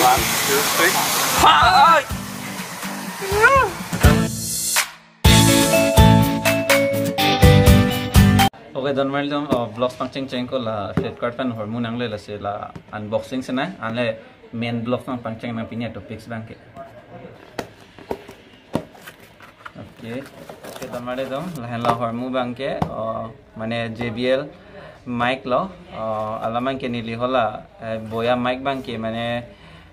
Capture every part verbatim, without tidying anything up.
One, two, three. Hi! Okay, don marli atum, uh, vlogs pangcheng cheng ko la Flipkart pen hormu nangle, lasi la unboxing si nang, anle main vlogs nangpangcheng nang pini atopics abangke. Okay, okay, don marli atum, lahenlo hormu abangke, uh, mane J B L mic lo, uh, alam abangke neli hala, eh, boya mic abangke mane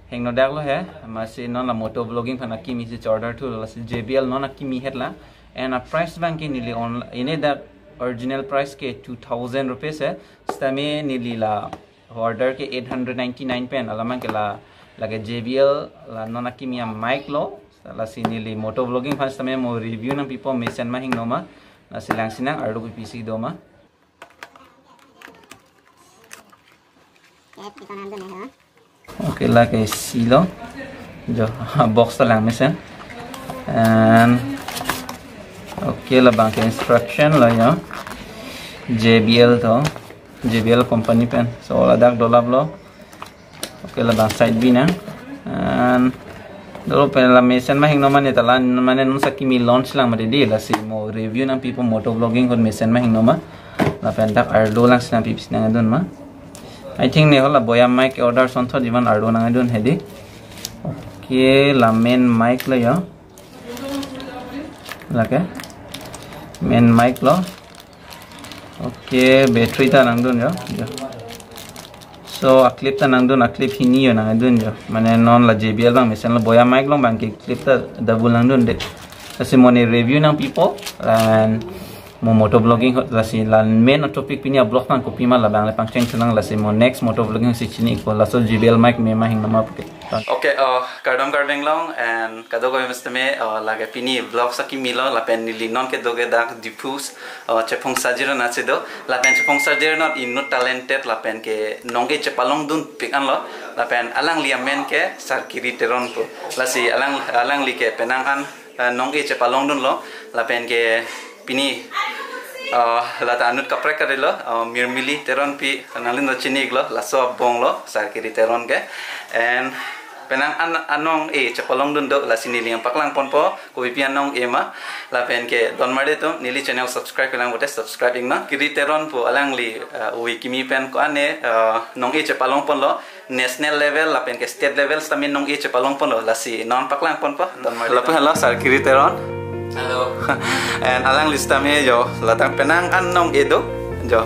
hingno dak lo he, amatsi non la moto vlogging aphan akimi si order thu, lasi J B L non akimi het lang. And a price abangke neli on, ini dak original price ke two thousand rupees he, sitame neli la order ke eight hundred ninety-nine pen, alam abangke la, lake J B L la non akimi a mic lo, lasi neli moto vlogging aphan sitame mo review nangpipo mesen ma hingno ma, lasi langsi nang arlo kopisi do ma. Okay, lake isi lo. Jo, box ta lang mesen. And okay, labangke instruction lo jo. J B L to. J B L company pen. So, ladak dolap lo. Okay, labang side bi nang. And dolo pen la mesen ma hingno mane ta la mane non sa kimi launch lang mati di, lasi mo review nangpipo moto vlogging ahut mesen ma hingno ma. Lapen dak arlo langsi nangpipisi nangdun ma. I think ne hala boya mic order asonthot jiman arlo nangdun hedi. Okay, la main mic lo jo. Lake main mic lo. Okay, battery ta nangdun jo. Jo. So, a clip ta nangdun, a clip hini jo nangdun jo. Mane non la J B L abang mesen lo, boya mic along abangke clip ta double nangdunde. Lasi mo ne review nangpipo, and mo moto vlogging ahut, lasi la main topic pini a vlog abang kopima labang le pangcheng thu nang, lasi mo next moto vlogging si chini ikpo, laso J B L mic me ma hingno ma puke. Okay, uh, kardom kardeng long and kadokave mestame, uh, lake pini vlog sa kimi lo, lapen neli non kedo ke dak Diphu, uh, Chephung Sajir anat si do, lapen Chephung Sajir anat inut talented lapen ke nong-e chepalongdun pik an lo, lapen alangli amen ke Sarkiri Teron pu. Lasi alang, alangli ke penang an, uh, nong-e chepalongdun lo, lapen ke pini, uh, lata anut kaprek kari lo, uh, Mirmili Teronpi, nanglin do chini iklo, laso abong lo, Sarkiri Teron ke. And penang an anong-e chepalongdun do, lasi neli nangpaklang ponpo, kopi pi anong-e ma, lapen ke don marli atum, neli channel subscribe kelang pote subscribe iknon. Kiri Teron pu alangli, uh, ove kimi pen ko-an ne, uh, nong-e chepalong ponlo, national level lapen ke state level sitame nong-e chepalong ponlo, lasi non paklang ponpo don marli. Lapu helo Sarkiri Teron. Hello. And alangli sitame jo ladak penang an nong-e do jo.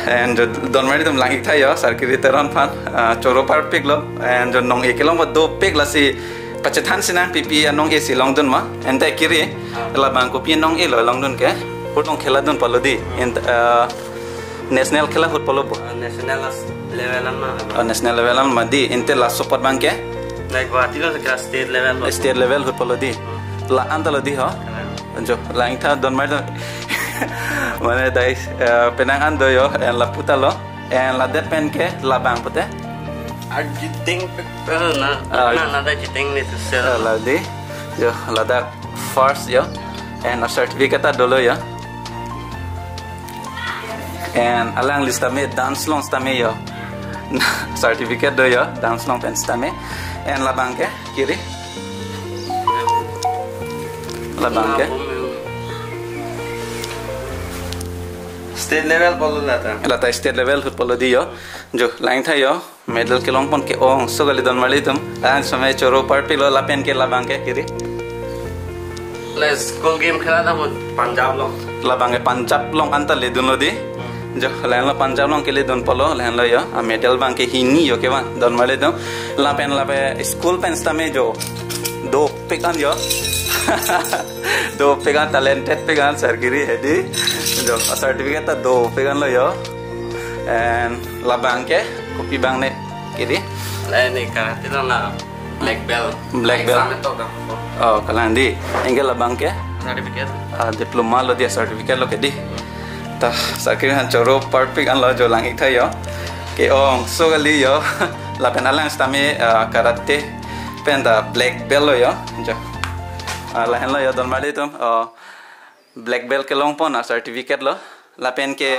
And jo don marli atum lang-ik tha jo Sarkiri Teron aphan, ah, choro parpik lo. And jo nong-e kelong dopik, lasi pachethan si nang pi pi anong-e si longdun ma. Ante kiri, ah, labang kopi nong-e lo longdun ke. Ahut along khela dun palo di. And, ah, national khela ahut palo bo? Uh, national as-, level an ma. Oh, national level an ma di. Ante laso apot abangke? Like Guwahati lo ke state level lo. State level ahut palo di. Hmm. La an ta lo di ho? Kalang. Jo, lang-ik tha don marli atum. Mane dai, eh, penang an do jo, and lapu ta lo, and ladet pen ke labang pote? Ah, Jiting pe-, eh, na, ah, na, na da Jiting ne tu sel. Eh, la di. Jo, ladak first jo. And a certificate ta dolo jo. And alangli sitame dance along sitame jo. Certificate do jo, dance along pen sitame. And labang ke, kiri. Labang ke. State level palo lata. Lata state level ahut palo di jo. Jo, lang-ik tha jo. Medal kelong pon ke-ong so kali don marli atum. Lang sitame choro parpik lo, lapen ke labang ke kiri. Le school game khela ta ahut Punjab along. Labang ke Punjab along anta ledun lo di. Hmm. Jo, lahenlo Punjab along keledun palo, lahenlo jo. A medal abangke hini jo kevang don marli atum. Lapen lape school pen sitame jo dopik an jo. Dopik an, talented pik an, Sarkiri hedi. Jo, a certificate ta dopik an lo jo. And labang ke, kopi abang ne kiri? La ne karate lo na black belt. Black belt. Exam to dam. Oh, kalang di. Anke labang ke? Certificate. Ah, diploma lo di, certificate lo ke di. Ta, Sarkiri aphan choro parpik an lo jo lang-ik tha jo. Ke-ong so kali jo. Lapen alang sitame, ah, karate pen ta black belt lo jo. Jo. Ah, lahenlo jo don marli atum. Oh, black belt kelong pon a certificate lo. Lapen ke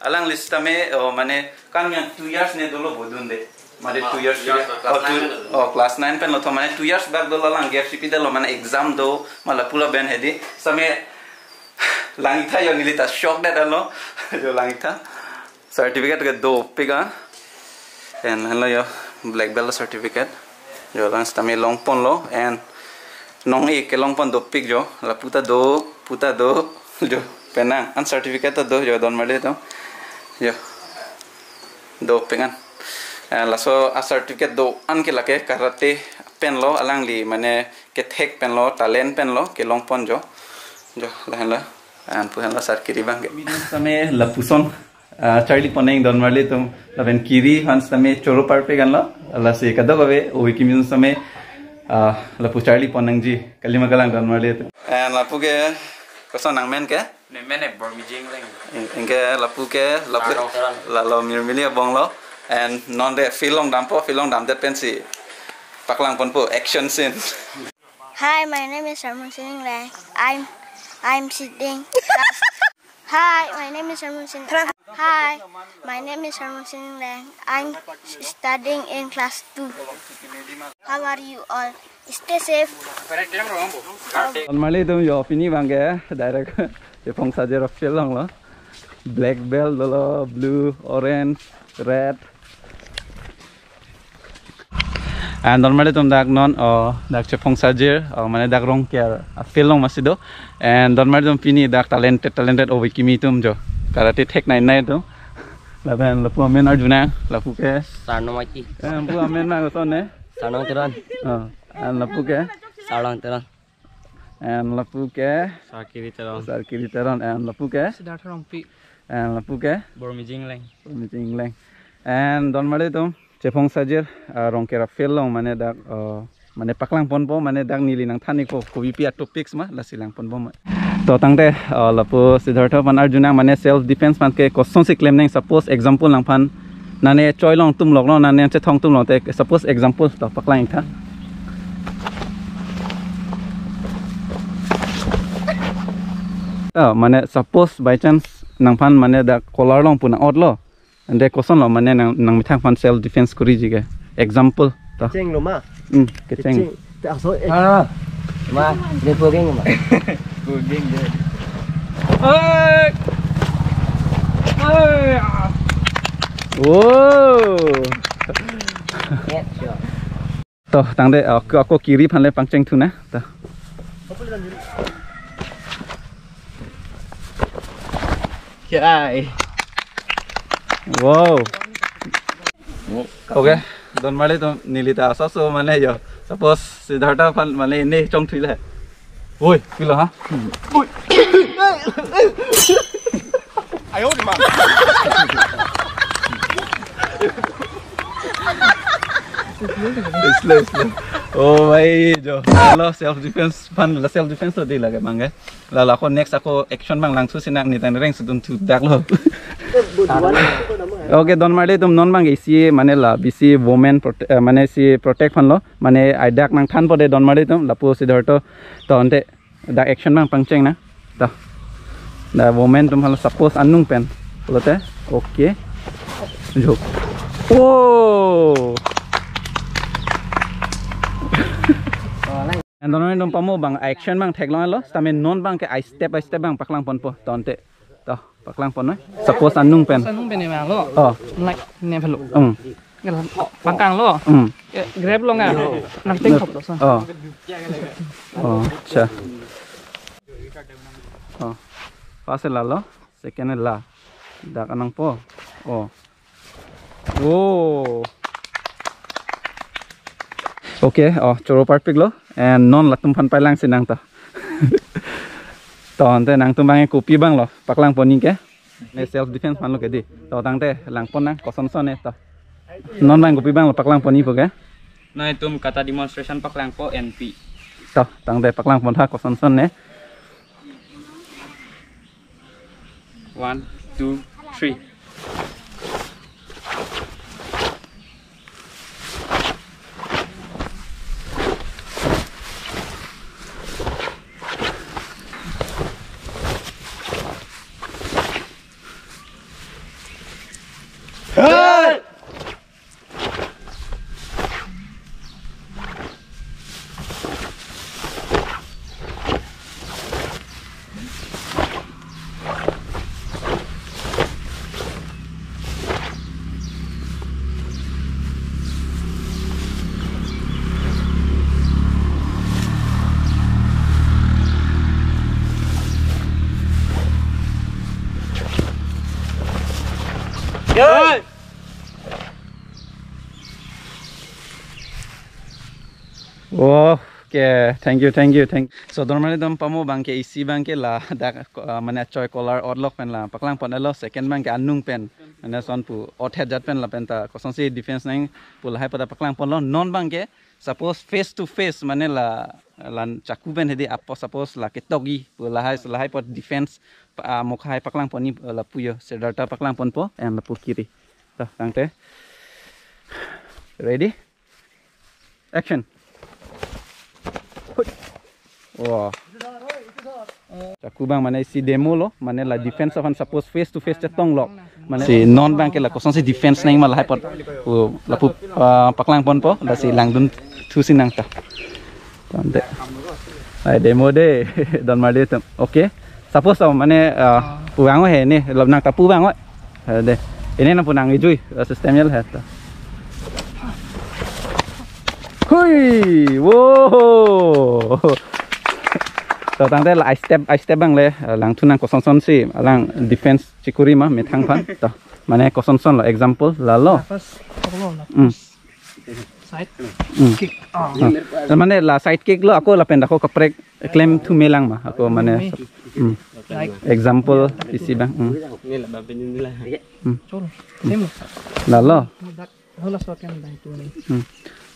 alangli sitame, oh, mane kam yang two years ne dolo bodunde. Mane two years, class nine pen lo. Oh, class nine pen lo tho, mane two years back dolo, lang gap si pidetlo, mane exam do, mala pula ben hedi. Same lang-ik tha jo, neli ta shock det lo. Jo, lang-ik tha. Certificate ke dopik an. And lahenlo jo, black belt certificate. Jo, lang sitame longponlo and nong-e kelongpon dopik jo. Lapu ta do, pu ta do. Jo, penang an certificate ta do jo, donmarli atum. Jo. Dopik an. Eh, laso a certificate do-an ke lake karate pen lo, alangli mane kethek pen lo, talent pen lo kelongpon jo. Jo, lahenlo. An pu henlo sar kiri abang ke. Mane sitame lapuson, ah, charlipon nang donmarli atum, lapen kiri aphan sitame choro parpik an lo. Lasi kadokave ove kimi atum sitame, ah, lapu charlipon nangji, kalima kalang donmarli atum. And lapu ke, koson nangmen ke? Nemen ke Bormiji Engleng. Anke lapu ke, lapu Sarong Teron. Lalo Mirmili abang lo. And non de field along dampo, field along damdet pensi paklangponpo action scene. Hi, my name is Sarmon Sining Engleng. I'm, I'm sitting. Hi, my name is Sarmon Sining. Hi, my name is Sarmon Sining Engleng. I'm studying in class two. How are you all? Stay safe. Donmarli atum jo, pini abang ke direct Chephongsajir field along lo. Black belt dolo, blue, orange, red. And donmarli atum dak non, oh, dak Chephongsajir, oh, mane dak Rongker a field along masi do. And donmarli atum pini dak talented, talented ove kimi atum jo. Karate theknei nei atum. Lapen lapu amen arjunang, lapu ke. Sarno Maiti. Eh, lapu amen ma koson ne? Sarnong Teron. Oh, and lapu ke? Sarlong Teron. And lapu ke? Sar kiri Teron. Sar kiri Teron. And lapu ke? Siddhartha Rongpi. And lapu ke? Bormiji Engleng. Bormiji Engleng. And donmarli atum, Chephongsajir, ah, Rongker a field along mane dak, ah, mane paklangponpo, mane dak neli nangthan-ikpo, kopipi a topics ma, lasi langponpo ma. To tangte, ah, lapu Siddhartha aphan arjunang, mane self defense aphan ke kosonsi klem nang, suppose example nangphan nane choi long tum lok lo, nane chethong tum lok te, suppose example to paklang-ik tha. Ah, mane suppose by chance nangphan mane dak collar along pu nang-otlo. Ante koson lo mane nang, nangmethang aphan self defense koriji ke. Example to. Cheng lo ma. Hmm, kecheng. Cheng. Te aso eh. Ah. Ma, de pogeng ma. Pogeng de. Hey! Hey! Oh. Headshot. To, tangte, ako, ako kiri aphan le pangcheng thu na. To. Kirai. Wow. Okay, donmarli atum neli ta aso aso mane jo. Suppose Siddhartha aphan mane ne chongthui le. Oi, pilo ha? Oi. Ayo, di ma. Slow, slow. Oh, bhai, jo. Lo self defense aphan, la self defense lo de lake abang ke. La, la ako next ako action abang langthu sinang, ne tang reng sudun thu dak lo. Okay, donmarli atum non abang isi mane la bisi women prote-, eh, mane si protect aphan lo. Mane ai dak nangthanpo de donmarli atum, lapu Siddhartha to ante dak action abang pangcheng na. To. Dak women atum aphan lo suppose anung pen. Pulote. Okay. Jo. Oh. And donmarli atum pamo abang action abang theklong lo. Sitame non abang ke ai step ai step abang paklangponpo. To ante. To, paklangpon noi. Suppose anung pen. Anung pen abang lo. Oh. Like ne phalo. Hmm. Ngal pangkang lo. Hmm. Eh, grab lo nga. Nang ting khop lo so. Oh. Oh, acha. Oh. First la lo, second la. Dak anangpo. Oh. Oh. Okay, oh, choro parpik lo. And non latum aphan pailang sinang to. To, ante nangtum abang kopi abang lo paklangpon-ik ke. Ne self defense aphan lo ke di. To tangte langpon nang kosonson ne to. Non abang kopi abang lo paklangpon-ikpo ke. Nangtum kata demonstration paklangpo N P. To tangte paklangpon tha kosonson ne. One, two, three. Hey! Okay, thank you, thank you, thank. So, don marli atum, pamo abangke isi abangke ladak, uh, mane achoi kolar otlok pen la paklang pon-etlo, second abangke anung pen. Mane lason pu othet jat pen lapen ta kosonsi defense nang pu lahai pu ta paklang ponlo. Non abangke suppose face to face, mane la, la chaku pen hedi apo suppose la ketokji pu lahai, lahai pu defense pa, ah, mokha hai paklang ponji, eh, lapu jo, Siddhartha paklang ponpo, en lapu kiri. To, tangte. Ready? Action. Hui. Wah. Chaku abang mane isi demo lo, mane la defense aphan suppose face to face chetonglo. Mane si non abangke la kosonsi defense nang ma lahai pu, pu lapu, ah, paklang ponpo, lasi langdun thusi nang ta. Tangte. Hai demo de, don marli atum. Okay. Suppose to mane, ah, pu vang he ne, lab nang ta pu vang. Eh, de. Ini nang pu nang ijui, eh, system jal he ta. Hui! Wow! To tangte la step, step abang le, eh, langthu nang kosonson si, alang defense chikuri ma, methang aphan. To, mane kosonson lo, example, lalo. First, Hmm. Side Hmm. kick. Ah. Ah. Mane la side kick lo, ako lapen dako kaprek klem thu melang ma, ako mane. Hmm. Like Example, isi abang. Hmm. Choro. Same lo. Lalo. Dak, hala soken dak tu ni. Hmm.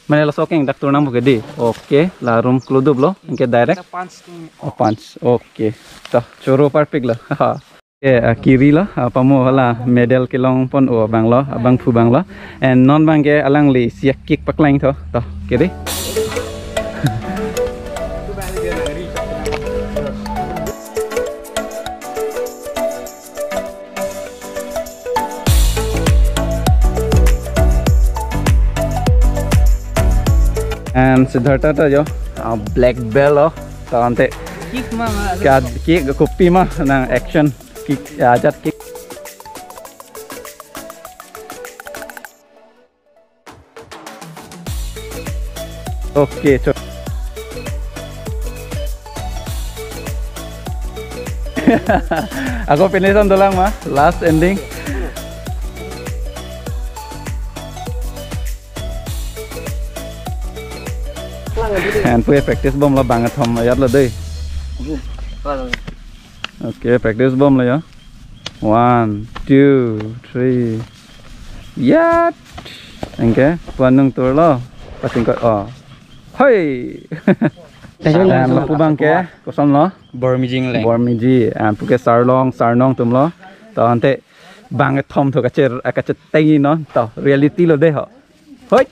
Mane laso keng dak turnang buke di. Okay, la room kloduplo, anke direct. Punch tu. Oh, punch. Okay. To, choro parpik lo. Haha. Okay, ah, kiri lo, ah, pamo hala medal kelong pon, oh, abang lo, abangphu abang lo. And non abangke alangli isi akick paklang tho, to, kiri. And Siddhartha ta jo, ah, black belt lo, to ante. Kick ma, ma, Kya kick kopi ma nang action kick, ya, ajat kick. Okay, so ako finish an dolang ma, last ending. And pu practice bomlo, bang kethom ajat lo dei. Okay, practice bomlo ya. One, two, three. Yat. Anke, pu anung turlo. Patingkot, oh. Hoi. And lapu abangke, kosonlo? Bormiji Engleng. Bormiji, and puke Sarlong, Sarnong atumlo. To ante bang kethom tho kacher, kacher tengi non. To, reality lo dei ho. Hoi.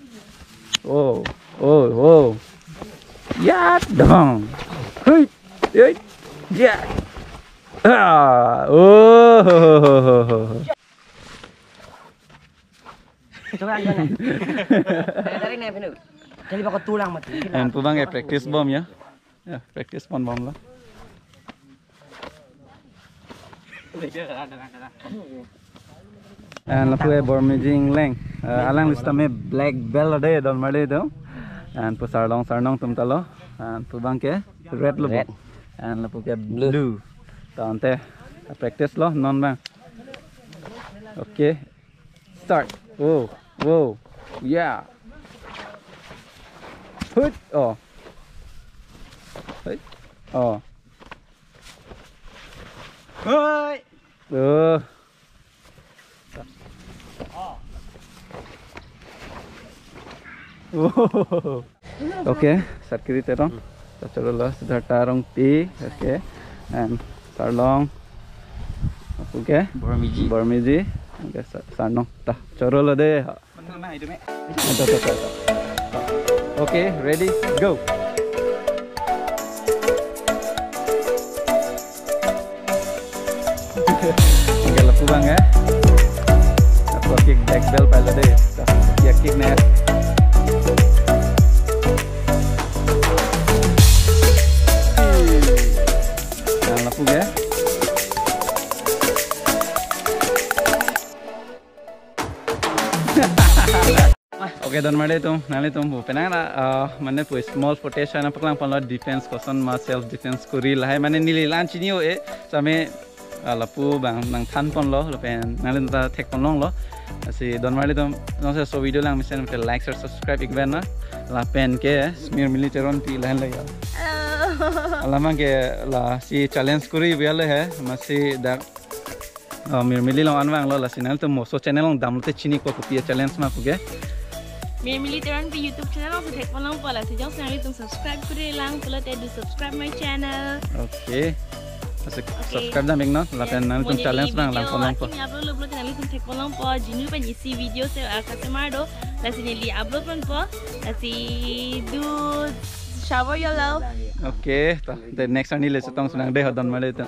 Oh, oh, oh. Ya, dong. Hoi. Hoi. Ya. Ah, oh, ho, ho, ho, ho. Coba ang sana. Dari, dari nih, Pinu. Jadi bakal tulang mati. And pu abangke practice bom ya. Ya, practice pon bomlo. And lapu ke Bormiji Engleng. Eh, alangli sitame black belt lo dei, don marli atum. And pu Sarlong, Sarnong atum ta lo. And pu abangke red lo. Red. And lapu ke blue. Blue. To ante practice lo non abang. Okay. Start. Oh, oh. Yeah. Hut. Oh. Hut. Oh. Hoi. Oh. Oh. Okay, sat kiri terong. Ta chorolo, Siddhartha Rongpi. Okay. And Sarlong. Okay. Bormiji. Bormiji. Okay, Sa-, Sarnong. Ta chorolo dei. Ito, ito, ito, ito. Okay, ready, go. Anke lapu abang ya. Lapu kick, black belt palo dei. Lapu kick ne. Nah, lapu ya. Okay, don marli atum, nanglitum pu penang ra, uh, mane pu small footage nangpaklang ponlo, defense koson ma, self defense kuri lahai, mane neli la-an chini-o-e, same ah, lapu abang nangthanponlo, lapen nanglitum ta thekponlonglo. Lasi don marli atum, jongsi laso video lang mesen ke like, share, subscribe ik pen na. Lapen ke Mirmili Teronpi lahenlo ya. Alam abang ke lasi challenge kuri biya le he, amatsi dak, ah, Mirmili along anvanglo, lasi nanglitum moso channel along damlote chinikpo kopi a-challenge ma pu ke. Mirmili Teronpi YouTube channel alongsi thekponlongpo, lasi jongsi nanglitum subscribe kurilang pulote do subscribe my channel. Okay. Lasi Okay. subscribe dam ik non, lapen Yes, nanglitum mo neli challenge abang video langponlongpo. Akimi upload lo pulote nanglitum thekponlongpo, Jinu pen isi video si, ah, customer do, lasi neli upload ponpo, lasi do shower your love. Okay, to, the next one ni le chetong sunang de ho don marli atum.